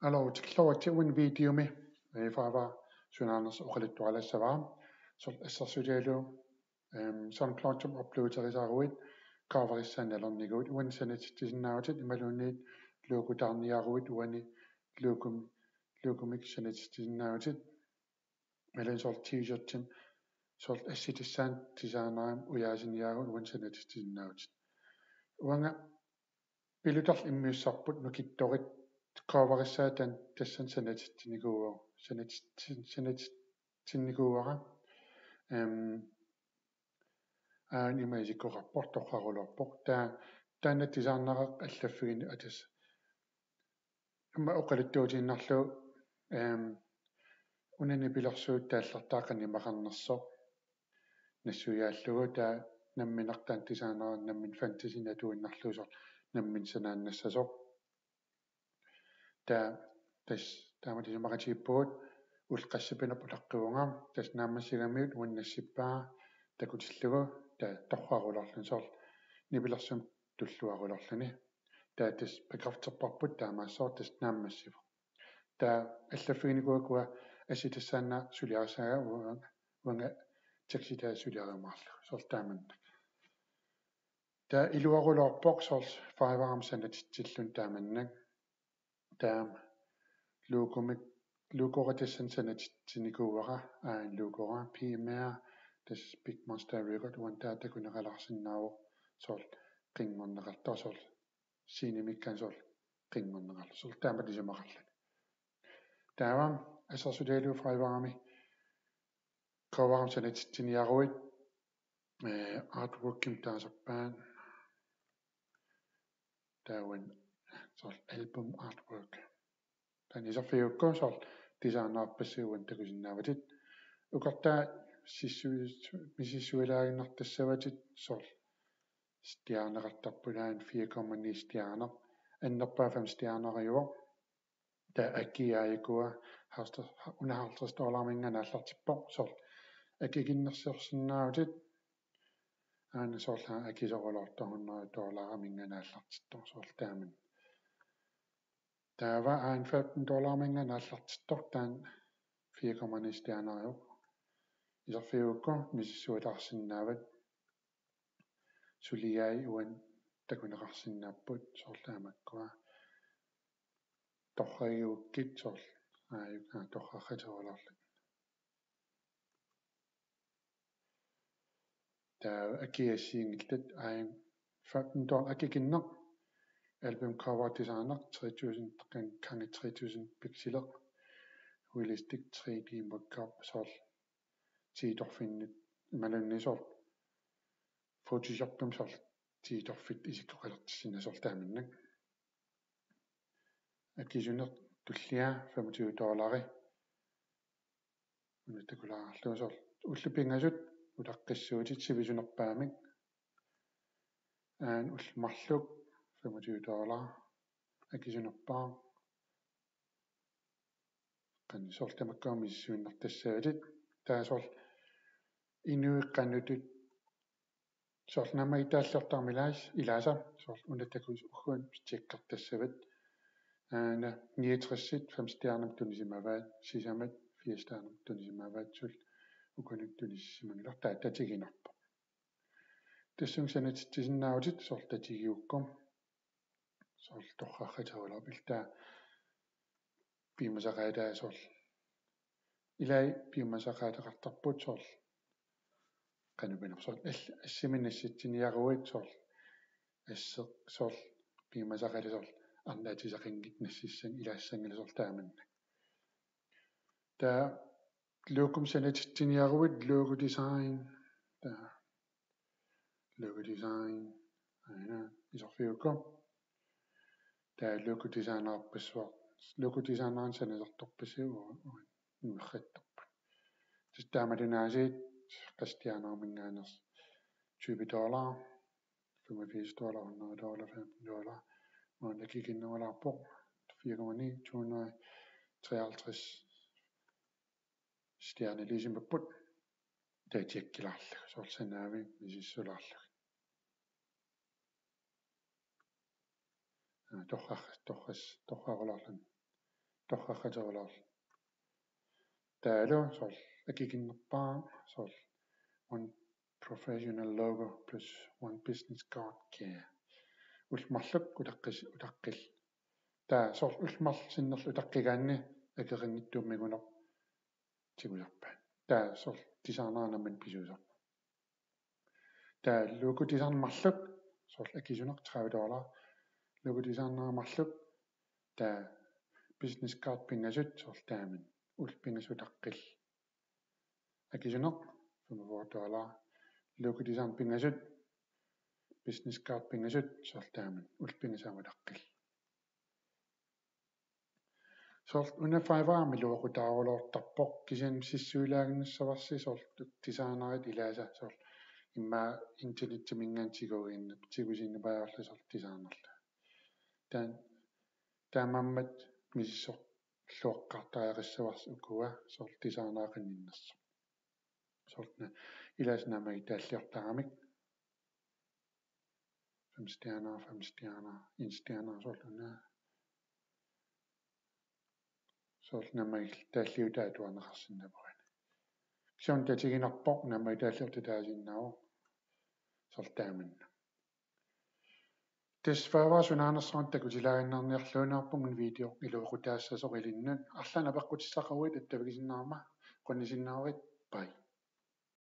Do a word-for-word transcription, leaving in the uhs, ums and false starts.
Aluu, tikilluaritsi. Uani videomi, eh, Fiverr sunaanersoq oqaluttualassavara. Soorlu assersuutigalugu, ehm, SoundCloud-imi uploaderisaaruit coverissaannut nalornikuuvutit, uani sanatitsisinnaavutit imaluunniit logotaarniaruit uani logom-, logomik sanatitsisinnaavutit. Imaluunniit soorlu T-shirtimik soorlu assitassaanut designerimik ujaasiniaruit uani sanatitsisinnaavutit. Uanga pilutarlu immiussarput nukittorit coverissaat taanna tassani sanatitsinikuuara, sanatitsin-, sanatitsinnikuuara. Ehm, aana ima isikkoqarpoq, torrarulaarpoq. Taa-, taanna designereq allaffigineq atas. Aamma oqaluttuutiinnarlugu, ehm, una nipilersuut taallartaa qanoq imaqarnersoq nassuiaallugu, taava nammineq taanna designereq nammineq fantasinik atuinnarlugu soorlu nammineq sanaannassasoq. Taava tassa taamatut isumaqatigiippugut, ullut qassipinut ulaqqivunga, tassa naammassigamiuk uani nassippara takutillugu, taava torrarulaarluni soorlu nipilersumik tulluarulaarluni. Taava tassa bekræfterparput taamaassaaq tassa naammassivoq. Taava allaffiginikuuara uku assitassaannut suliarissagaa uanga, uanga tekstitaa suliariumaarlugu. Soorlu taamannak. Taava iluarulaarpoq soorlu Fiverr-imi sanatitsilluni taamannak. Taava logomik, logora tassani sanatitsinikuuara, aana logora P M R, tassa Big Monster Record, uani taava takuneqalaarsinnaavoq soorlu qinngorneqartoq, soorlu scenemikkaanni soorlu qinngorneqartoq, soorlu taamatut isumaqarluni. Taava assersuutigalugu Fiverr-imi coverimik sanatitsiniaruit, eh, artworkimik taasarpaat. Taava soorlu album artwork. Taanna iserfigigukku soorlu designerpassuit uani takusinnaavatit. Ukortaa sissu-, misissuilaaginnartassavatit soorlu stjerneqartarput, aana fire komma ni stjerner. Annerpaaq fem stjerneriuvoq. Taava akii aajukua halvtreds, una halvtreds dollariminngaanniit aallartippoq, soorlu akikinnersiorsinnaavutit. Aana soorlu akisoorulaartoq hundrede dollariminngaanniit aallartittoq, soorlu taamannak. Taava aana femten dollariminngaanniit aallartittoq, taanna fire komma ni stjerneriuvoq. Iserfigigukku misissuataarsinnaavat. Suliai uani takuneqarsinnaapput, soorlu aamma makkua. Torragigukkit soorlu aajuku, aa, torrarraterulaarlugit. Taava akii assigiinngillat, aajuna femten dollar akikinneq, album cover designeq tre tusind gange tre tusind pixeler, realistic tre D mockup, soorlu tiitorfinnut imaluunniit soorlu Photoshopimi soorlu tiitorfittut isikkoqalertissinnasoq, soorlu taamannak. Akisuneq tullia femogtyve dollari. Una takulaarlugu soorlu ullut pingasut utaqqissuutit sivisunerpaamik. Aana ullut marluk femogtyve dollar akisunerpaaq. Qanoq soorlu tamakkuami misissuinnartassavatit. Taava soorlu inuit qanoq ittoq soorlu naammagittaalliortarami ilaas-, ilaasa, soorlu una takuss ugguuna tjekkertassavat. Aana niogtres fem stjernerit tunisimavaat, sisamat fire stjernerit tunisimavaat, suli ukunut tunisissimanngilaq, taava tatiginarpoq. Tassunga sanatitsisinnaavutit soorlu tatigigukku. Soorlu torrarraterulaarpoq, ilaa piumasaqaataa soorlu. Ilai piumasaqaateqartarput soorlu. Qanoq pinerpoq, soorlu all-, assimi nassitsiniaruit soorlu. Asseq soorlu piumasaqaataa soorlu. Arnaatisaqanngitsoq nassissanngilaq, ilaassanngilaq, soorlu taamannak. Taava logomik sanatitsiniaruit logo design. Taava logo design. Aana iserfigigukku. Taava logo designerpassuit. Logo designerit sanasortorpassuit u-, u-, nuerrattorput. Tassa taamatunaasiit qassit stjerneriminngaanneersut, tyve dollar, femogfirs dollar, hundrede dollar, femten dollar. Maanna akikinnerulaarpoq fire komma ni, to hundrede treoghalvtreds stjernerusimapput. Taava tjekkilaarlugu, soorlu sanaavimmik misissulaarlugu. Aa, torrar-, torras-, torrarulaarluni. Qaterulaarlu. Taavalu soorlu akikinnerpaaq soorlu one professional logo plus one business card care. Ullut marluk utaqqis utaqqil. Taava soorlu ullut marluk sinnerlugit utaqqigaanni akeqanngitsuummigunarpoq tigusarpaat. Taava soorlu designeri nammineq pisuusarpoq. Taava logo design marluk soorlu akisunaq tredive dollar. Logo design marluk taava business card pingasut soorlu taamani ullut pingasut utaqqil. Akisunaq femogfyrre dollar. Logo design pingasut business card pingasut soorlu taamani ullut pingasut utaqqil. Soorlu una Fiverrimi iluaqutaaruloortarpoq kisianni sissuilaaginnassavarsi soorlu designerit ilaasa soorlu immaqa internetiminngaanniit tiguinnarput tigusinnaavarsi soorlu designerlu. Taanna taamaammat misissorluaqqaartariaqassavarsi ukua soorlu designerit qinninnersoq. Soorlu una ilaasa naammagittaalliortaramik. Fem stjerner, fem stjerner, en stjerner soorlu una. Soorlu naammagittaalliutaa atuarneqarsinnaavoq. Kisianni tatiginarpoq naammagittaalliortut taasinnaavoq. Soorlu taamani. Tassa Fiverr sunaanersoq takutilaaginnarniarluinnarpunga video iluaqutaassasoq ilinnut. Arlaannik apeqqutissaqaruit attavigisinnaammat qunnisinnaavoq. Bye.